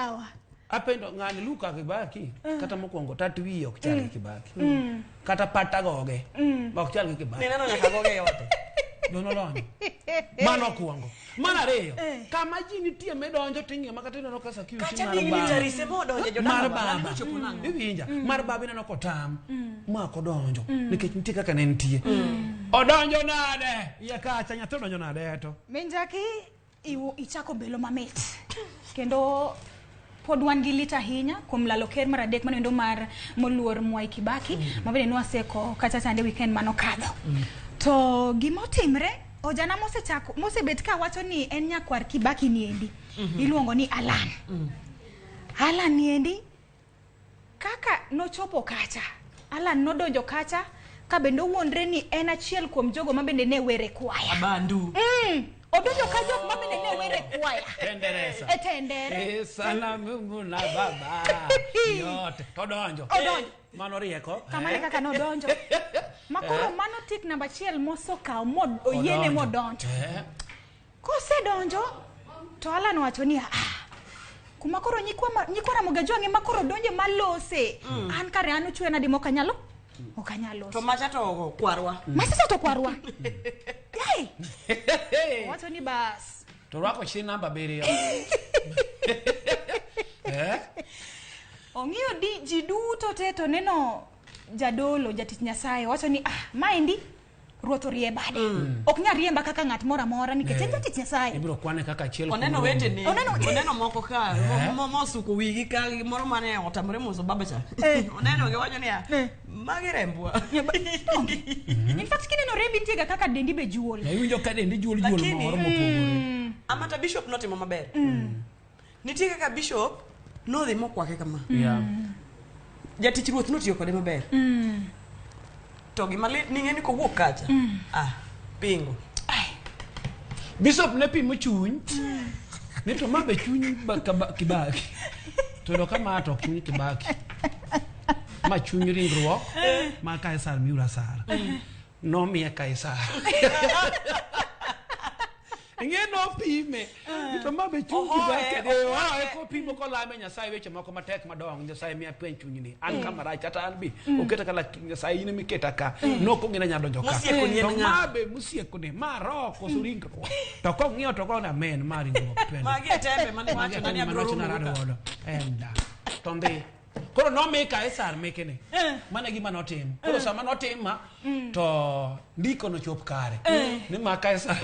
Yawa. Apendo ng'ani Luka Kibaki kata mokwongo tat wiye ok chal gi Kibaki. Kata pata goge ok chal gi Kibaki. Nineno nyaka goge yote. Donolonyo. Mano okwongo. Mar ariyo, kama ji nitie midonjo ting'iyo ma kata ineno ka security Kacha mar dignitaries baba. ema odonjo jodala Mar wa, ng'ani baba. nochopo nang'o? Iwinja. Mar baba ineno kotam. Ma ok odonjo. Nikech nitie kaka ne nitie. Odonjo nade? Iye kacha nyathi odonjo nade to? Minjaki ichako belo mamit. Kendo pod wan gi lit ahinya kuom lalo ker mar adek manoendo mar moluor Mwai Kibaki ma bende nwaseko kata chande weekend manokadho. To gima otimre, ojana mosechako mosebet ka wacho ni en nyakwar Kibaki niendi iluongo ni Alan. Alan niendi kaka nochopo kacha, Alan nodonjo kacha ka bende owuondre ni en achiel kuom jogo ma bende ne were kwaya. Abandu. Odonjo ka jok ma bende ne were kwaya. Tenderesa. E tendere. Eh, sana Mungu na baba. Yote. Todonjo. Odonjo. Mano rieko. Kamano e kaka nodonjo. Ma koro mano tik namba achiel mosokawo mo oyiene modonjo. Kosedonjo to Alan wacho ni ah, kuma koro nyikwa nyikwa Ramogi Ajwang' ema koro donje malose. An kare an ochwe nade mok anyalo? Ok anyal loso. To macha to kwarwa. Masasa to kwarwa. Yai. Owacho ni bas. To rwako chi namba abiriyo. Eh? Ong'iyo di ji duto te to neno jadolo jatich Nyasaye wacho ni ah maendi ruoth orie bade. Ok nyal riemba kaka ng'at moro amora nikech en jatich Nyasaye. Ibiro kwane kaka achiel kuom Oneno rombe. wetene. Oneno- Oneno moko ka mosuko wigi ka moro mane otamore moso baba cha. Oneno giwacho niya, magi rembwa. In fact kineno rembi nitie ga kaka dendi be juol. Ya iwinjo ka dendi juol juol Lakini- moro mopogore. Amata bishop notimo maber. Nitie kaka bishop nodhi mokwake kama. Yeah. Jatich ruoth notiyo kode maber. To gima lit ni ng'e ni kowuok kacha. Ah, pingo. Bishop ne pimo chuny. Ni to ma be chuny Kibaki. To yudo ka ma to ok chuny Kibaki. Ma chuny ringruok ma Kaisar miura asara. Nomiye Kaisar. Ing'e nopime. Ni to ma be chuny Ohoye, Kibaki. ohoye. Ohoye kopimo kolame Nyasaye weche moko matek madongo. Nyasaye miya penj chunyni. An kama rach kata an bi. Oketa ka lakini Nyasaye in emiketa ka. Nok ong'e ni anyalo donjo ka. Mosieko ni en To ng'a? ma be mosieko ni ma roho koso ringruok. To kong'iyo to kona amen ma ringruok twende. Magi e tembe mane wacho nani abiro Mano romo narado ka. godo. En da. To ndhi. Koro nomi Kaisar mekene. Mano e gima notimo. Koro sama notima to ndiko nochop kare. Ni ma Kaisar.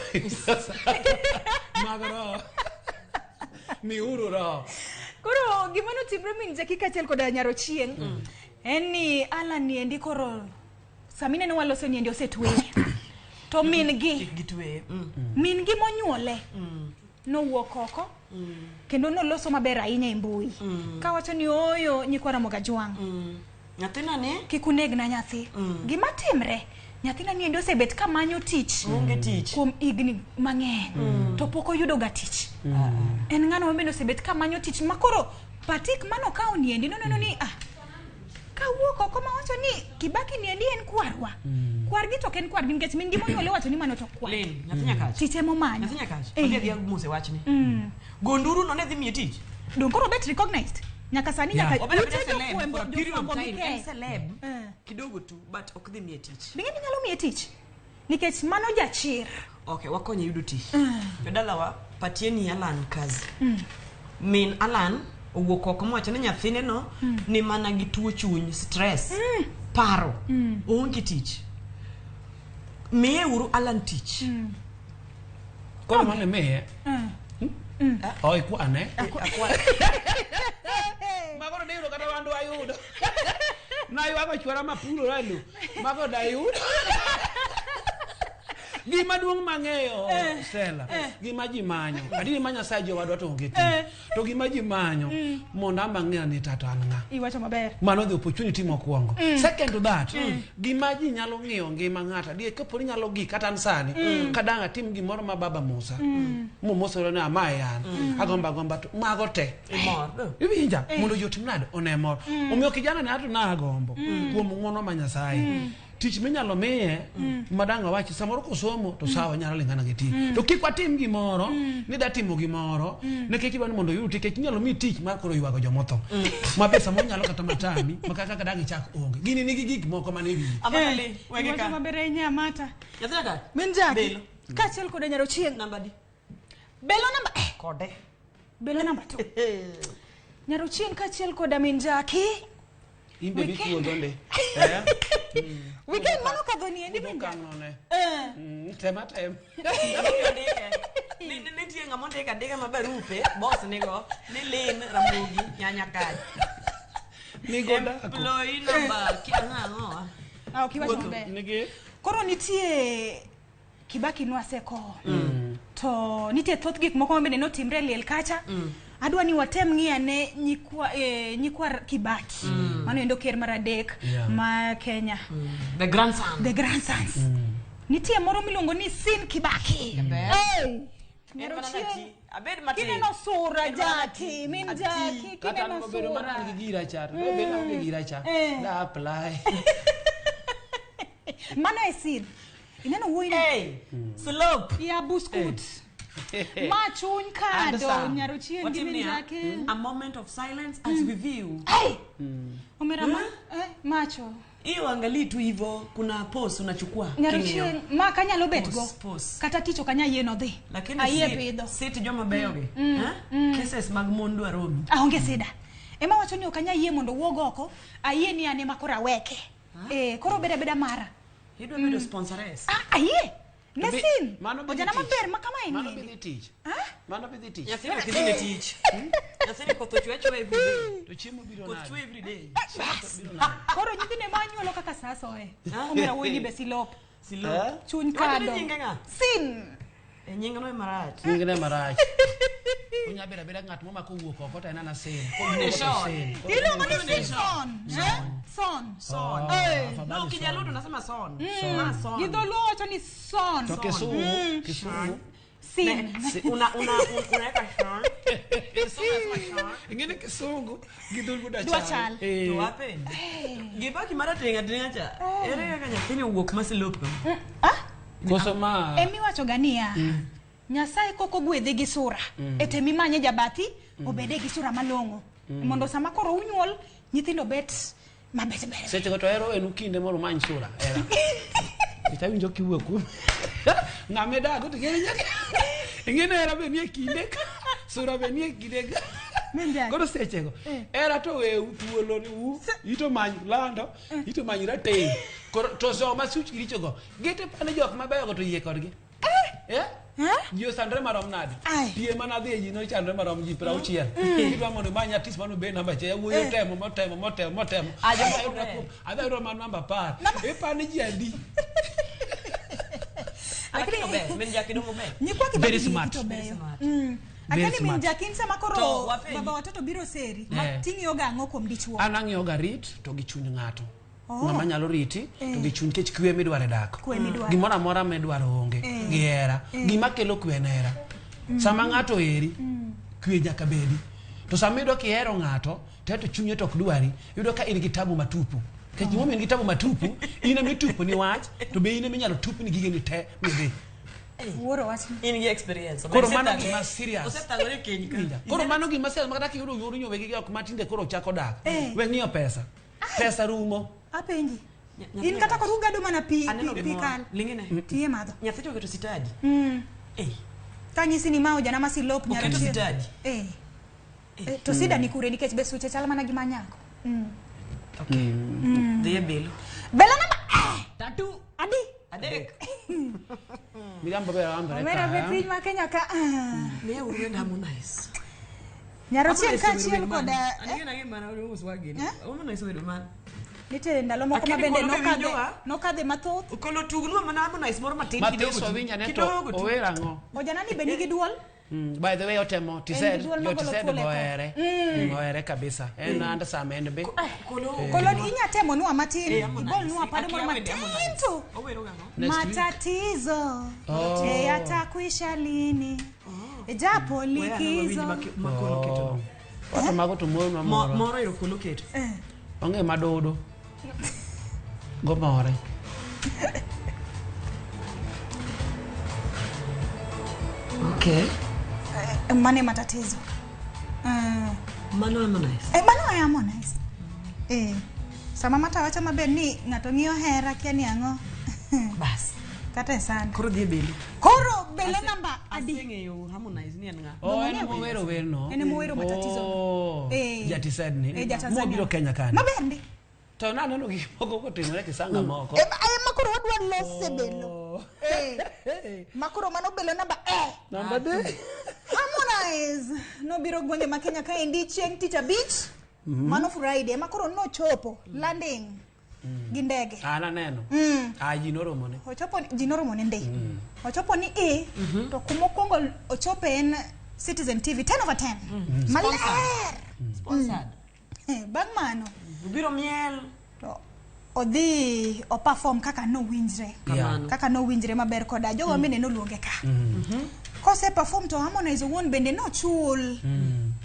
Mag roho. Miuru roho. Koro gima notimre min Jackie kaachiel koda nyar Ochieng' en ni Alan niendi koro sami neno waloso niendi osetweye. To min gi Kik gitweye. min gi monyuole nowuok oko kendo noloso maber ahinya e mbui kawacho ni ooyo nyikwa Ramogi Ajwang' Nyathina ni kik unegna nyathi. Gima timre nyathina niendi osebet kamanyo tich onge tich. kuom higni mang'eny to pok oyudo ga tich. En ng'ano ma bende osebet kamanyo tich ma koro patik manokawo niendi noneno ni ah kawuok oko mawacho ni Kibaki niendi en kwarwa. Kwargi to ok en kwargi nikech min gi monyuole wacho ni mano to kwar. Lin, nyathi nyakach. Tich emomanyo. Nyathi nyakach. Eh. Odhi adhiya mose wachni. Gonduru no ne dhi miye tich. Dong koro obet recognized. Nyaka sani Yeah. nyaka Obedo ute abeda celeb jofwambo for a period of jofwambo time. gi En ke. celeb. Eh. Kidogo tu but ok dhi miye tich. Bing'e ni nyalo miye tich. Nikech mano jachir. Okay, wakonye yudo tich. Jodalawa, patieni Alan kazi. Min Alan owuok oko mowacho ni nyathine no ni mana gi tuo chuny, stress, paro, oonge tich. Miye uru Alan tich. Koro mano imiye. Oh, ikwane. Mago to diyudo kata wan dwayudo. Naywago chwara mapuro ralu. Mago dayudo. Gima duong' mang'eyo Stella, gima ji manyo. Adieri ma Nyasaye jowadwa to onge tich. To gima ji manyo mondo amba ng'eyo ni tata an ng'a. Iwacho maber. Mano the opportunity mokwongo. Second to that, gima ji nyalo ng'iyo ngima ng'ato adier kapo ni nyalo gik kata an sani kadang' atim gimoro ma baba mosa momosore ni amae an agomba agomba to mago te Imor. iwinja mondo ji otim nade one mor omiyo kijana ni ato nagombo kuom ng'uono ma Nyasaye Tich minyalo miye madang' awachi samoro kosomo to sawa nyalo lingana gi tich. To kik watim gimoro ni da timo gimoro nikech idwa ni mondo oyud tich nikech inyalo miyi tich mar koro ywago jomotho. Ma be samoro nyalo kata matami ma kaka dang' ichak onge. Gini nigi gik moko mane wiye. Amata li, wege Iwacho ka. maber ahinya Amata. Nyathi nyaka? Min Jackie. Belo. Kaachiel koda Nyarochieng. Namba di. Belo namba Kode. Belo namba 2. Nyarochieng kaachiel koda min Jackie. In be Weekend. bikuodho ndi. Eh? Weekend mano kadho ni endi min Jackie. Okang' none. Eh. Tema tem. Nitie ng'ama ondiko andika ma barupe boss nigo ni Lin Ramogi Nyanyakaj. Nigo dako. Employee number kia ang'o? Ah, ok iwacho Wuotho. maber. Nigi Koro nitie Kibaki nwaseko. To nitie thoth gik moko mabende notimre e liel kacha. Adwa ni watem ng'i ane nyikwa, nyikwa Kibaki. Mano endo ker mar adek Yeah. ma Kenya. The grandson. The grandsons. Nitie moro miluongo ni Sin Kibaki. Ber. Hey! En mana Nyarochieng. nati. Abed matin. Kineno sura En mana Jackie, min Ati. Jackie, kata kineno obedo mana an sura. gi gira cha to bedo an gi gira cha Eh. da apply Mano e Sin. Ineno wuoyi ni? Hey, slope. Ya buskut. Ma chuny kado Handsome. Nyarochieng gi Watim min niya, Jackie. A moment of silence as we view. Hey! Omera ma, macho. Hiyo angalii tu hivyo, kuna pose unachukua. King'iyo. Nyarochieng ma kanyalo bet go. Pose, pose. Kata tich ok anyal yie nodhi. Lakini Ayie sit- pidho. sit joma beyo gi. Eh? Cases mag mon dwaro romi. Aonge sida. Ema wacho ni ok anyal yie mondo wuog oko, ayie ni an ema koro aweke. Eh, koro obed abeda mara. Idwa bedo sponsoress. Ah, ayie. Ne Be- sin. mano be dhi Ojana tich. maber ma kama Mano en. be dhi tich. Mano be dhi tich. Nyathini ok idhi ne tich. Nyathini koth ochwe achweya every day. To chiemo biro Koth nade? chwe every day. Koro nyithindo ema anyuolo kaka sa asoye. Omera wuoyi ni be silop. Slope. Eh? Chuny Iwacho ni kado. nyinge ng'a? Sin. E nyingno ema rach. Nyingne marach. Onya bedo abeda ng'at momako wuok oko to en ana sin. Kowuok to Sean. sin. Iluongo ni sin son. Eh? Son. Son. Eh. No, kijaluo to nasema son. Ma son. Gi dholuo wacho ni son. To Kisumu, Kisumu. Sin. Una una unaweka son. Kisumu nasema son. Ing'eni Kisungu gi dholuo Dwa dwa chal. chal. Eh. To wapenj. Gibaki marateng' ateng'a cha. Ere kaka nyathini owuok ma slope kama? Ah? Koso ma Emiwacho ga niya. Nyasaye kok ogwedhi gi sura. E temimanye jabathi obede gi sura malong'o. Mondo sama koro unyuol nyithindo bet mabet ber. Seche go to hero wenu kinde moro many sura. Hera. Nikech awinjo kiwuok kuom. Ng'ama idago to ing'eni nyaka. Ing'eni hera be nie kinde ka. Sura be nie kinde ka. Min Jackie. Koro sechego. Hera to weu thuolo ni u ito many lando, ito many rateng'. Koro to joma suchgi richogo. Gite pane jok mabeyo go to yie kodgi. Eh? Ji osandre marom nade? Ai. Piem mana dhi e ji nochandre marom ji 60. Idwa mondo imany artist mano obed namba achiel. Yawuoyi otemo motemo motemo motemo. Ah, joma Adhi ayudo adhi ayudo mana namba 10. Ipani ji adi? Lakini ober, min Jackie dongo ber. Nyikwa Kibaki Very gi smart. to beyo. Very smart. Very Akani min smart. Jackie in sama To koro wapenji. baba watoto biro seri. Eh. Ting'iyo ga ang'o kuom dichuo? An ang'iyo ga rit to gi chuny ng'ato. Oh. Ng'ama nyalo riti to gi chuny nikech kwe midwaro e dak. Kwe midwaro. Gimoro amora midwaro onge gi hera. Gima kelo kwe en hera. Sama ng'ato eri, kwe nyaka bedi. To sama iyudo kihero ng'ato, to to chunye to ok dwari, iyudo ka in gi tabu matupu. Nikech gimomiyo in gi tabu matupu, in ema itupo ni wach, to be in ema inyalo tupni gigeni te midhi. Wuoro wachni. In gi experience. Koro mano gima serious. Osethagore e keny ka. Winja. Koro mano gima serious ma kata kiyudo yor nyowe gi jok matinde koro chako dak. Eh. We ng'iyo pesa. Pesa rumo. Apenji. Nyathi In kata koro ugado mana pi Aneno pi gimoro. kal. Ling'ine. Tiye madho. Nyathi to oketo sitadi. Eh. Kanyisi ni ma ojana ma silop Oketo Nyarochieng. sitadi. Eh. Eh, to sida ni kure nikech be suche chal mana gi manyako. Okay. Dhi e bilo. Bela namba Tatu. adi. Adek. Miriambo ber ambere Omera be ka. piny ma Kenya ka. Ah. Ne uru wend Harmonize. Nyarochieng kaachiel koda Anigena gi mana uru uswagini. Eh? Harmonize obedo man. nitie ndalo moko ma Akini bende kolo be nokadhe winjowa. nokadhe mathoth. Okolo tugnwa mana Harmonize moro matin Mathiso kidogo tu. winja ne to Kidogo tu. ower ang'o? Ojana ni be nigi duol. By the way otemo En gi tised duol jo magolo tised thuol e be kor. ohere. Ohere kabisa. En handsome en be. Kolo. Kolo inya temo nwa matin. Eh, Harmonize. Igol nwa pado moro Akia wende matin Harmonize. to. Owero gang'o? Next week. Matatizo Oh. e yatakwisha lini? Japo Weya ne wawinj likizo. ma kolo keto. Oh. Wato mago to moyonwa moro. Moro ero kolo keto. Eh. Ong'e madodo. Gomore. Okay. Mane matatizo. Mano Harmonize. Mano e Harmonize. Sama mata wacho maber ni ng'ato ng'iyo hera kia ni ang'o. Bas. Kata e sand. Koro dhi e belo. Koro belo namba adi? Aseng'eyo Harmonize ni en ng'a. Oh, en mowero werno. En emowero matatizo. Oh, ja-TZ ni. Ja-Tanzania. Mobiro Kenya kani. Maber ndi. To naneno gik moko kotimore Kisanga moko. Ema koro wadwa lose belo. Makoro mano belo namba E. Namba D. Harmonize nobiro gwenge ma Kenya kaendi chieng' tich abich. Mano Friday ema koro nochopo landing gi ndege. An aneno. Ah, ji noromone. Ochopo ji noromone ndi. Ochopo ni E to kumokwongo ochope en Citizen TV 10/10. Maler. Sponsored. Bang' mano Obiro miel. to odhi o perform kaka nowinjre. Kamano. Kaka nowinjre maber koda jogo bende noluonge ka. Kose perform to Harmonize owuon bende nochul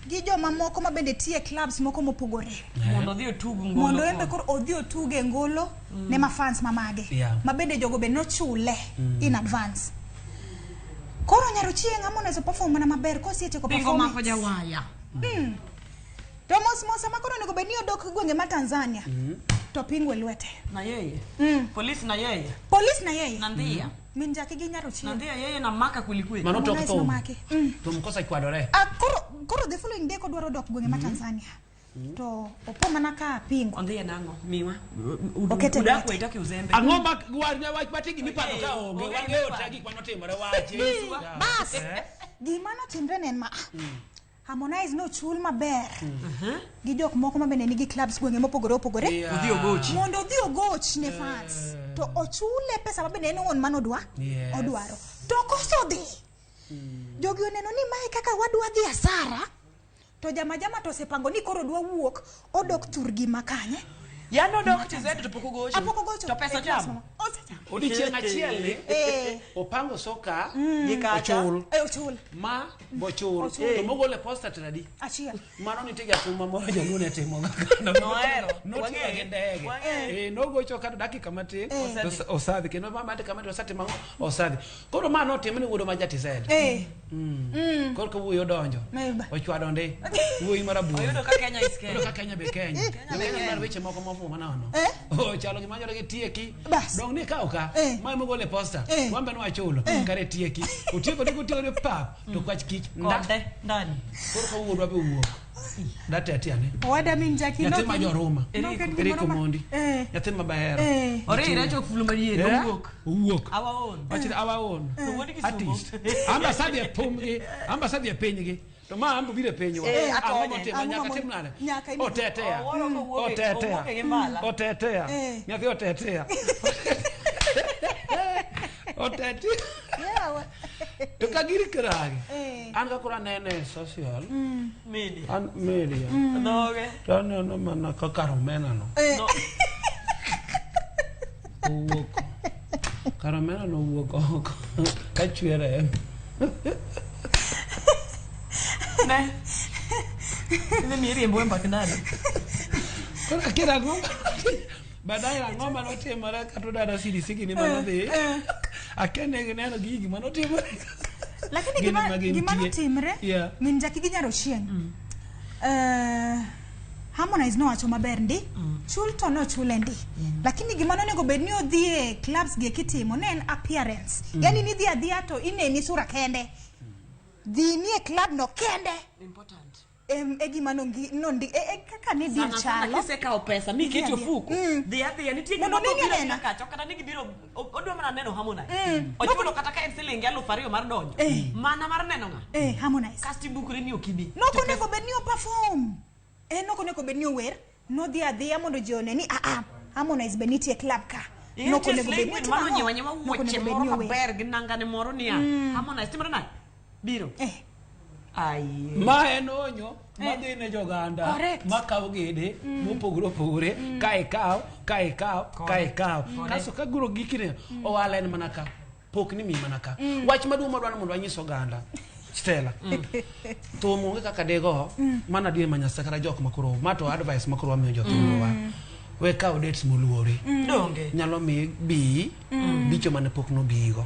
gi joma moko ma bende tiye clubs moko mopogore. Mondo odhi otug ngolo. Mondo en be koro odhi otuge ngolo ne ma fans mamage. Yeah. Ma bende jogo be nochule in advance. Koro nyarochieng' Harmonize perform mana maber kosetieko Pingo mako performance. jawaya. To mos mos sama koro onego bed ni odok gwenge ma Tanzania. To pingo e lwete. Na yeye. Polisi na yeye. Polis na yeye. Na ndhia. Min jaki gi nyarochieng'. Na ndhia yeye na maka kweli kweli. Mano tok Harmonize thum. nomake. Thum kosechwadore. Ah, koro the following day kodwaro dok gwenge ma Tanzania. To opo mana ka pingo. Ondhia nang'o? Miwa. Okete Udaku lwete. itaki uzembe. Ang'o ma wach mati gimiparo ka onge. Onge Wang'eyo gimiparo. te gik manotimore wachi. Bas. Gima notimre ne en ma. Harmonize nochul maber. Gi jok moko ma bende nigi clubs gwenge mopogore opogore. Yeah. Odhi ogochi. Mondo odhi ogoch ne fans. To ochule pesa ma bende en owuon manodwa. Yes. Odwaro. To koso dhi. Jogi oneno ni mae kaka wadwa dhi asara. To jama jama to osepango ni koro dwa wuok odok thurgi makanye. Yano dok TZ to pok ogocho. Apok ogocho. To pesa E class ochamo. mama. Osechamo. Odiechieng' achiel ni opango soka Gi kacha. ochul. Ochul. Ma bochul. Ochul. To mogolo e posta tradi. Achiel. Mano nitie jathum moro jaluo ne timo Nohero. Notiyo gi ndege. Wang'eye. Nogocho kata dakika matin to osadhi kendo ma dakika matin osetimo ang'o osadhi. Koro ma notim ni wuodo ma ja TZ. Koro ka wuoyi odonjo. Maybe. Ochwado ndi. Wuoyi marabuor. Oyudo ka Kenya is Oyudo Kenya. ka Kenya be Kenya. Jo Kenya mar weche moko mofuwo manono. Oh, chalo gima nyalo gi tieki. Bas. Dong ni kaw ka. Ma mogol e posta. Wan be nwachulo. Kare tieki. Otieko ni gotieko ni pap. To kwach kich. Nda. Kode ndani. Koro ka wuodwa be owuok. Datetia ane. Owada min Jackie Nyathi ma joruma. Noket gimoro Eriko ma- Mondi. Nyathi ma bahero. Orire chok fulo madiere owuok. Owuok. Our own. Wachni our own. Wuod Kisumo. Artist. Amba sadhi e thumgi, amba sadhi e pinygi. To ma ambo biro e pinywa. Akonye. Ang'o motimo? Ang'o Nyaka ma- tim nade? nyaka imi- Otetea. Owuoro kowuok e- Otetea. owuok e gi mbala. Otetea. Nyathi otetea. Otetea. Yeah, To ka giri kiragi. An ka koro anene e social, Media. an media. Dhoge. To aneno mana kaka omena no. No. Owuok. Kar omena no owuok oko. Ka chwer remo. Ne. Idhi miyi riembo e mbak ndalo. Koro akia ang'o baadaye ang'o manotimore kata dada CDC gini manodhi. Akia ne gineno gigi gima notimore. Lakini Gini gima ma gintie. gima notimre Yeah. min Jackie gi nyar Ochieng. Harmonize nowacho maber ndi chul to nochule ndi lakini gima nonego bed ni odhi e clubs gi kitimo ne en appearance yani nidhi adhiya to ineni sura kende dhi ni e club no kende Important. e gima nondi e kaka ne deal Sana sana chalo kisekawo pesa miketi Dhi adhiya. ofuko. Dhi adhiya nitie Mondo gima neni obiro anena. kacha kata ni gibiro odwa mana neno Harmonize. Ochulo kata ka en siling 2,000 mar donjo. Mana mar neno ng'a. Harmonize Kasto ibukri ni ok ibi. nok onego bed ni o perform en ok onego bed ni ower nodhi adhiya mondo ji one ni aa Harmonize be nitie e club ka Nok Nitie onego slay bed ni queen otimo mano ang'o? nyiewo anyiewa Nok wuoche onego bed moro ni ower. maber gi nangane moro niya. Harmonize timore nade? Biro. Ai. Ma en onyo madhi ne joganda Correct. makawo gede mopogore opogore ka ikaw ka ikaw ka ikaw kasto ka guro gikine ohala en mana ka pok ni mi mana ka wach maduong' madwaro mondo wanyis oganda Stella thum onge kaka digo mana adier ma Nyasaye kata jok makoro ma to advice makoro wamiyo jothumwa We kaw dates moluori. Donge. Nyalo mi bi bicho mane pok nobigo.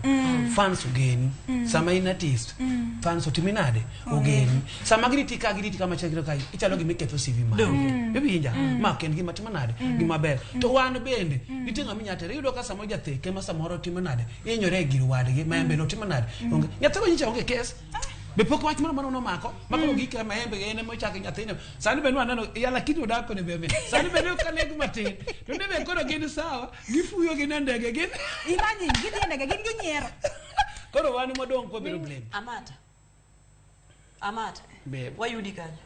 Fans ogeni. Sama in artist, fans otimi nade? Ogeni. Sama giriti ka giriti kama chielo ka ichalo gima iketho CV mari. Iwinja? Ma ok en gima timo nade? Gima ber. To wan bende nitie ng'ama inya tere. Iyudo ka samoro jatheke ma samoro timo nade? Hinyore e gir wadgi ma en bende otimo nade? Onge. Nyathi go nyicha onge kes. Be pok wach moro moro nomako makoro gik ka maembe en ema ochako nyathine sani be nwaneno ya lakini odak kode be sani be ne kaneg matin to ne be koro gin sawa gifuyo gin e ndege gin Imagine gidhi e ndege gin ginyiero. koro wan modong' kwabedo blame Amata. Amata. Babe. Wayudi kanyo.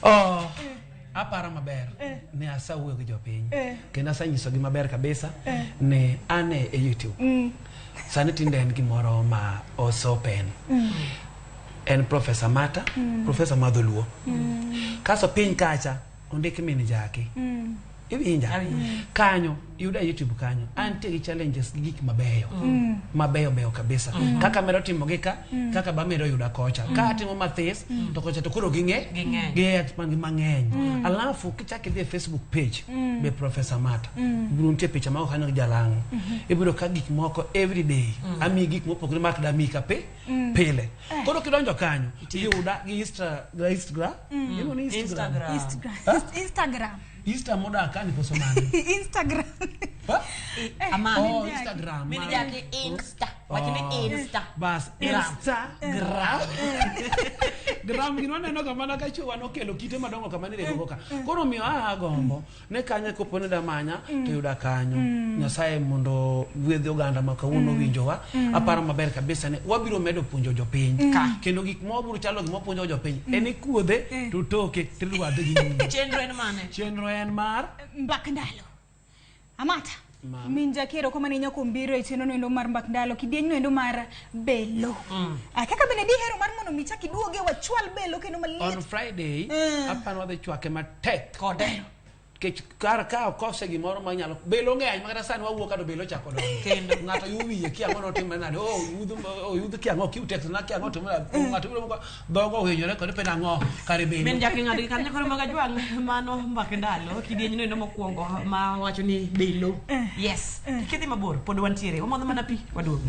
Oh, aparo maber ne asawuoyo gi jopiny kendo asanyisogi maber kabisa ne an e YouTube sani tinde en gimoro ma osopen en Professor Mata Professor ma dholuo kaso piny kacha ondik min Jaki iwinja kanyo yuda e YouTube kanyo antie gi challenges gi gik mabeyo mabeyo beyo kabisa kaka medo timo gi ka kaka bamedo yuda kocha ka atimo mathis to kocha to koro ging'e Ging'eny. gi expand gi mang'eny alafu kichak idhi e Facebook page be Professor Mata ibiro nitie picha moko kanyo gi jalang'o ibiro ka gik moko every day amiyi gik mopogore mak damiyi ka pe pile koro kidonjo kanyo yuda gi Instagram iluongo ni Instagram Instagram. Instagram. Instagram. Insta modak kani koso mane Instagram. Ha? Amata. Oh, Instagram. Min Jaki Insta. Wach ni Oh. Insta. Bas, Gram. Instagram. Gram gino waneno ga mana ka chwo nokelo kite madongo kama ni rego ka. Koro miyo aa gombo ne kanyo kopo ne damanya to yuda kanyo. Nyasaye mondo gwedh oganda ma kawuono winjowa. Aparo maber kabisa ni wabiro medo puonjo jopiny. Kendo gik ma wabiro chalo gima wapuonjo jopiny en ikuodhe to toke tirwadhe gi nyundo. Chenro en mane? Chenro en mar Mbak ndalo. Amata. Mama. Min Jaki erokamano ahinya kuom biro e chenro noendo mar mbak ndalo kidieny noendo mar belo. Ah, kaka bende dihero mar mondo mi chak iduoge wachwal belo kendo on maliet. Friday aparo wadhi chwake matek. Kode. Nikech kar ka okose gimoro manyalo belo ng'eny makata sani wawuok ka to belo ochako donjo Kendo. ng'ato yu wiye kia ang'o notimre nade oh yudh oh yudh kia ang'o kiu text na kia ang'o timre nade ng'ato biro moko dhogo ohinyore kode penjo ang'o kare belo Min Jaki ng'ado gi kanyo koro mag ajwang' mano mbak ndalo kidieny noendo mokwongo ma wacho ni belo. Yes. Kik idhi mabor pod wantiere. Wamodho mana pi waduogo.